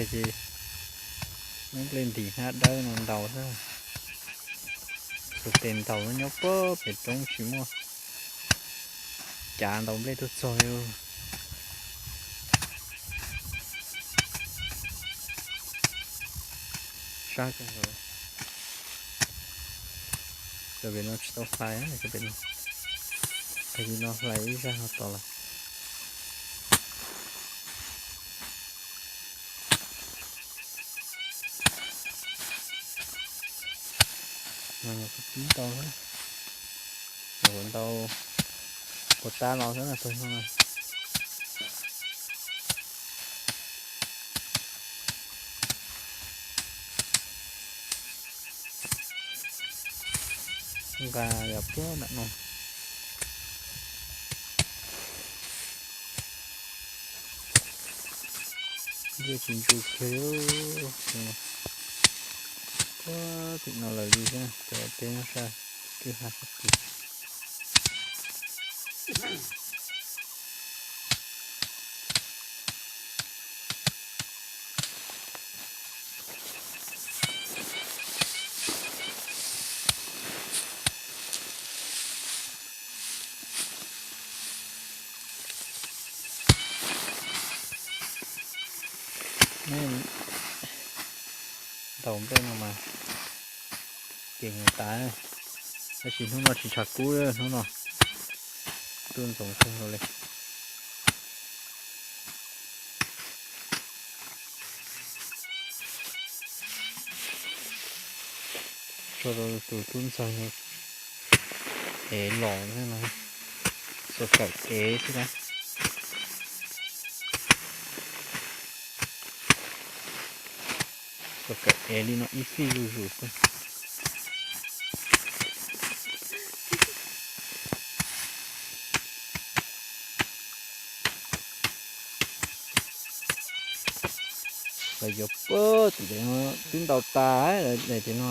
ces muab nplej ntim hnab dawb no ntaus xwb. Xuas tes ntaus no nyob puag pem roob tsis muaj cav ntaus nplej tuaj txog li. Sab kawg nkaus. Cov pem no tsis tau hlais, cov pem no, qhov li no hlais ib zaj no tos lawm. Mas kuv pib ntau, kuv ntau, kuv tab los xwb na tus no. Nqa yog puag nram no. Ncej tsis ntsus kiag li. Puag tim no lawm li thiab, cov teb nyob sab kwj ha sab tid. Ntaus nplej no mas kev tas, tab sis hnub no tsis tshav kub, hnub no tuaj ntxoov kawg nkaus li. Tso rau tus tub ntxawg no ev los no, txog kawm ev xwb na. Txog kawm ev li no ib fij zuj zus xwb. Lawv yuav puag tim no twb ntaus tas lawm tim no.